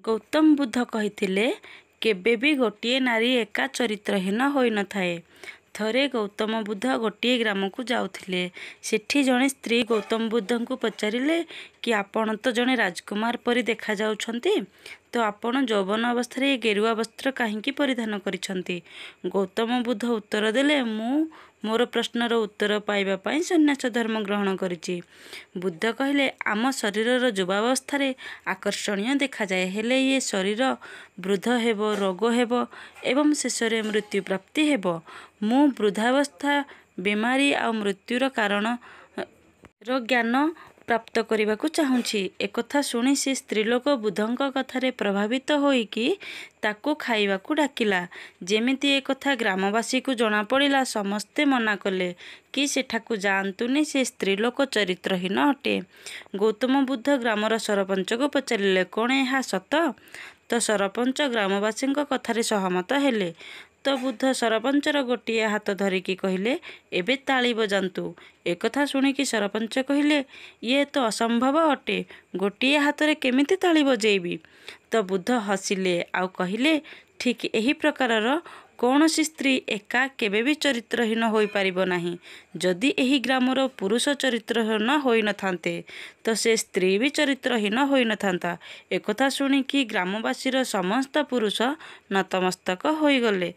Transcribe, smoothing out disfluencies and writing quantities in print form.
ଗୌତମ ବୁଦ୍ଧ କହିଥିଲେ, କେବେ ବି ଗୋଟିଏ ନାରୀ ଏକା ଚରିତ୍ରହୀନ ହୋଇନଥାଏ। ଥରେ ଗୌତମ ବୁଦ୍ଧ ଗୋଟିଏ ଗ୍ରାମକୁ ଯାଉଥିଲେ। ସେଠି ଜଣେ ସ୍ତ୍ରୀ ଗୌତମ ବୁଦ୍ଧଙ୍କୁ ପଚାରିଲେ କି ଆପଣ ତ ଜଣେ ରାଜକୁମାର ପରି ଦେଖାଯାଉଛନ୍ତି, ତ ଆପଣ ଯୌବନ ଅବସ୍ଥାରେ ଏ ଗେରୁଆ ବସ୍ତ୍ର କାହିଁକି ପରିଧାନ କରିଛନ୍ତି? ଗୌତମ ବୁଦ୍ଧ ଉତ୍ତର ଦେଲେ, ମୁଁ ମୋର ପ୍ରଶ୍ନର ଉତ୍ତର ପାଇବା ପାଇଁ ସନ୍ନ୍ୟାସ ଧର୍ମ ଗ୍ରହଣ କରିଛି। ବୁଦ୍ଧ କହିଲେ, ଆମ ଶରୀରର ଯୁବାବସ୍ଥାରେ ଆକର୍ଷଣୀୟ ଦେଖାଯାଏ, ହେଲେ ଇଏ ଶରୀର ବୃଦ୍ଧ ହେବ, ରୋଗ ହେବ ଏବଂ ଶେଷରେ ମୃତ୍ୟୁ ପ୍ରାପ୍ତି ହେବ। ମୁଁ ବୃଦ୍ଧାବସ୍ଥା, ବେମାରୀ ଆଉ ମୃତ୍ୟୁର କାରଣର ଜ୍ଞାନ ପ୍ରାପ୍ତ କରିବାକୁ ଚାହୁଁଛି। ଏକଥା ଶୁଣି ସେ ସ୍ତ୍ରୀଲୋକ ବୁଦ୍ଧଙ୍କ କଥାରେ ପ୍ରଭାବିତ ହୋଇକି ତାକୁ ଖାଇବାକୁ ଡାକିଲା। ଯେମିତି ଏକଥା ଗ୍ରାମବାସୀକୁ ଜଣାପଡ଼ିଲା, ସମସ୍ତେ ମନା କଲେ କି ସେଠାକୁ ଯାଆନ୍ତୁନି, ସେ ସ୍ତ୍ରୀଲୋକ ଚରିତ୍ରହୀନ ଅଟେ। ଗୌତମ ବୁଦ୍ଧ ଗ୍ରାମର ସରପଞ୍ଚକୁ ପଚାରିଲେ, କ'ଣ ଏହା ସତ? ତ ସରପଞ୍ଚ ଗ୍ରାମବାସୀଙ୍କ କଥାରେ ସହମତ ହେଲେ। ତ ବୁଦ୍ଧ ସରପଞ୍ଚର ଗୋଟିଏ ହାତ ଧରିକି କହିଲେ, ଏବେ ତାଳି ବଜାନ୍ତୁ। ଏକଥା ଶୁଣିକି ସରପଞ୍ଚ କହିଲେ, ଇଏ ତ ଅସମ୍ଭବ ଅଟେ, ଗୋଟିଏ ହାତରେ କେମିତି ତାଳି ବଜେଇବି? ତ ବୁଦ୍ଧ ହସିଲେ ଆଉ କହିଲେ, ଠିକ୍ ଏହି ପ୍ରକାରର କୌଣସି ସ୍ତ୍ରୀ ଏକା କେବେ ବି ଚରିତ୍ରହୀନ ହୋଇପାରିବ ନାହିଁ। ଯଦି ଏହି ଗ୍ରାମର ପୁରୁଷ ଚରିତ୍ରହୀନ ହୋଇନଥାନ୍ତେ, ତ ସେ ସ୍ତ୍ରୀ ବି ଚରିତ୍ରହୀନ ହୋଇନଥାନ୍ତା। ଏକଥା ଶୁଣିକି ଗ୍ରାମବାସୀର ସମସ୍ତ ପୁରୁଷ ନତମସ୍ତକ ହୋଇଗଲେ